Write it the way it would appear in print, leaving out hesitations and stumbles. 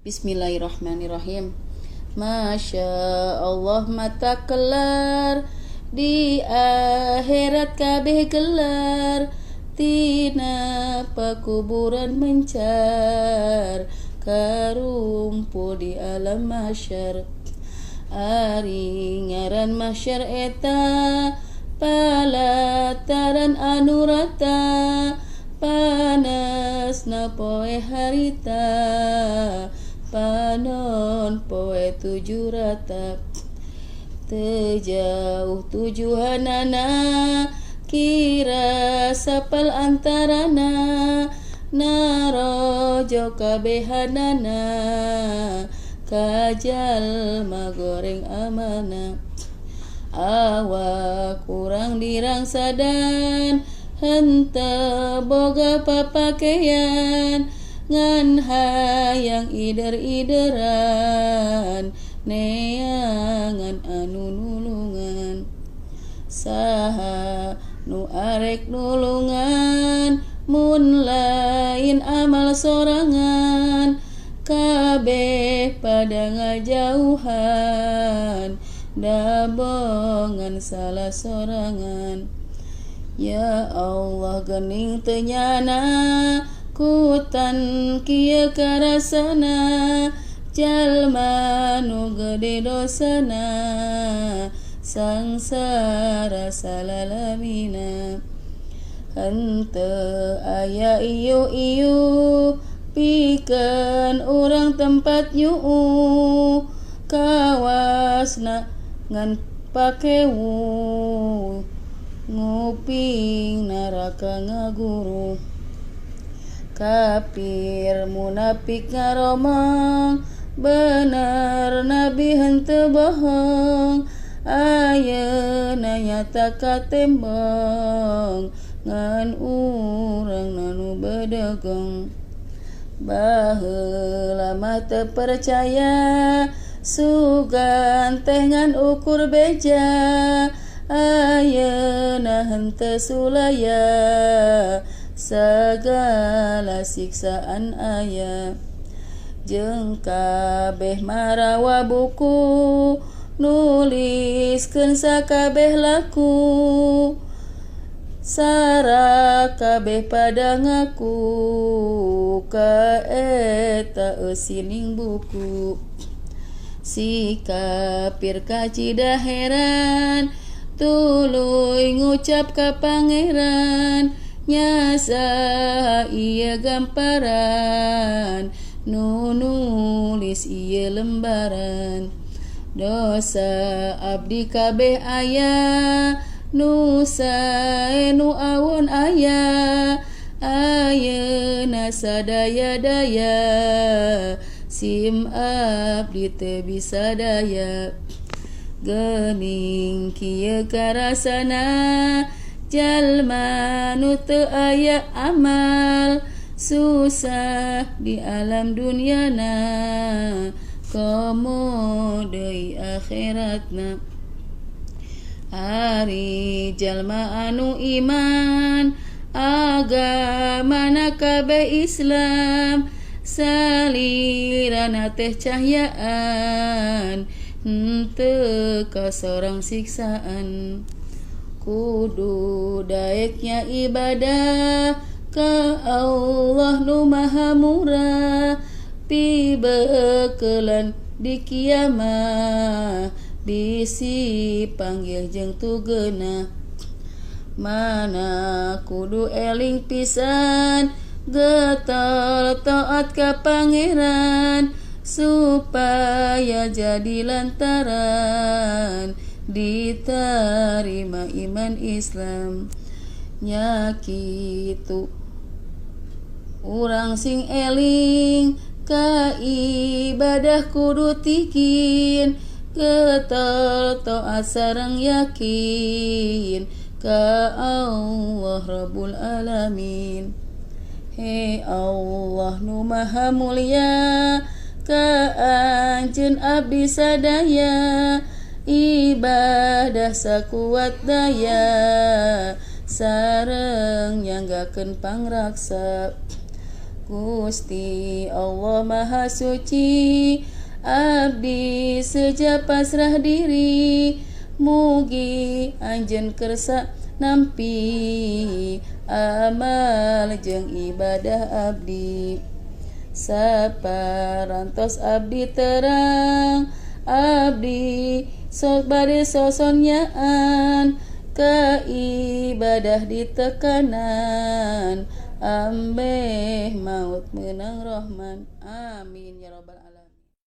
Bismillahirrahmanirrahim. Masya Allah mata kelar, di akhirat kabeh gelar, tina pekuburan mencar, karumpul di alam mahsyar. Ari ngaran mahsyar eta palataran anu rata, panasna poe harita, panon poe tujuh rata. Teu jauh tujuhanana, kira sapal antarana, narojo kabehanana, ka jalma goreng amalna. Awak urang dirangsadan, henteu boga papakean, ngan hayang ider-ideran, neangan anu nulungan. Saha nu arek nulungan mun lain amal sorangan, kabeh pada ngajauhan, dabongan salah sorangan. Ya Allah gening teu nyana, kutan kieu karasana, jalma nu gede dosana, sangsara salalamina. Henteu aya ieu-ieu pikeun urang tempat nyuuh, kawasna ngan pakewu, nguping neraka ngaguru. Kafir munafik ngaromong, bener nabi henteu bohong, ayeuna nyata katembong, ngan urang nu bedegong. Baheula mah teu percaya, sugan teh ngan ukur beja, ayeuna henteu sulaya, sagala siksaan aya. Jeung kabeh marawa buku, nuliskeun sakabeh laku, sarakabeh pada ngaku, ka eta eusining buku. Si kafir kacida heran, tuluy ngucap ka Pangeran, nya saha ieu gamparan, nu nulis ieu lembaran. Dosa abdi kabeh aya, nu sae nu awon aya, ayeuna sadaya-daya, sim abdi teu bisa daya. Geuning kieu karasana, jalma nu teu aya amal, susah di alam dunyana, komo deui akhiratna. Ari jalma anu iman, agamana kabeh Islam, salirana teh cahyaan, henteu kasorang siksaan. Kudu daeknya ibadah ka Allah nu maha murah, pibeukelan di kiamah, bisi panggil jeung tugeuna. Mana kudu eling pisan, getol taat ka Pangeran, supaya jadi lantaran diterima iman Islam. Nya kitu urang sing eling, ka ibadah kudu tikin, getol taat sareng yakin ka Allah Rabbul Alamin. He Allah nu maha mulia, ka anjeun abdi sadaya, ibadah sakuat daya, sareng nyanggakeun pangraksa. Gusti Allah Maha Suci, abdi seja pasrah diri, mugi anjeun kersa nampi amal jeung ibadah abdi. Saparantos abdi terang, abdi sok bade sosonyaan ka ibadah ditekanan, ambeh maut menang Rahman. Amin.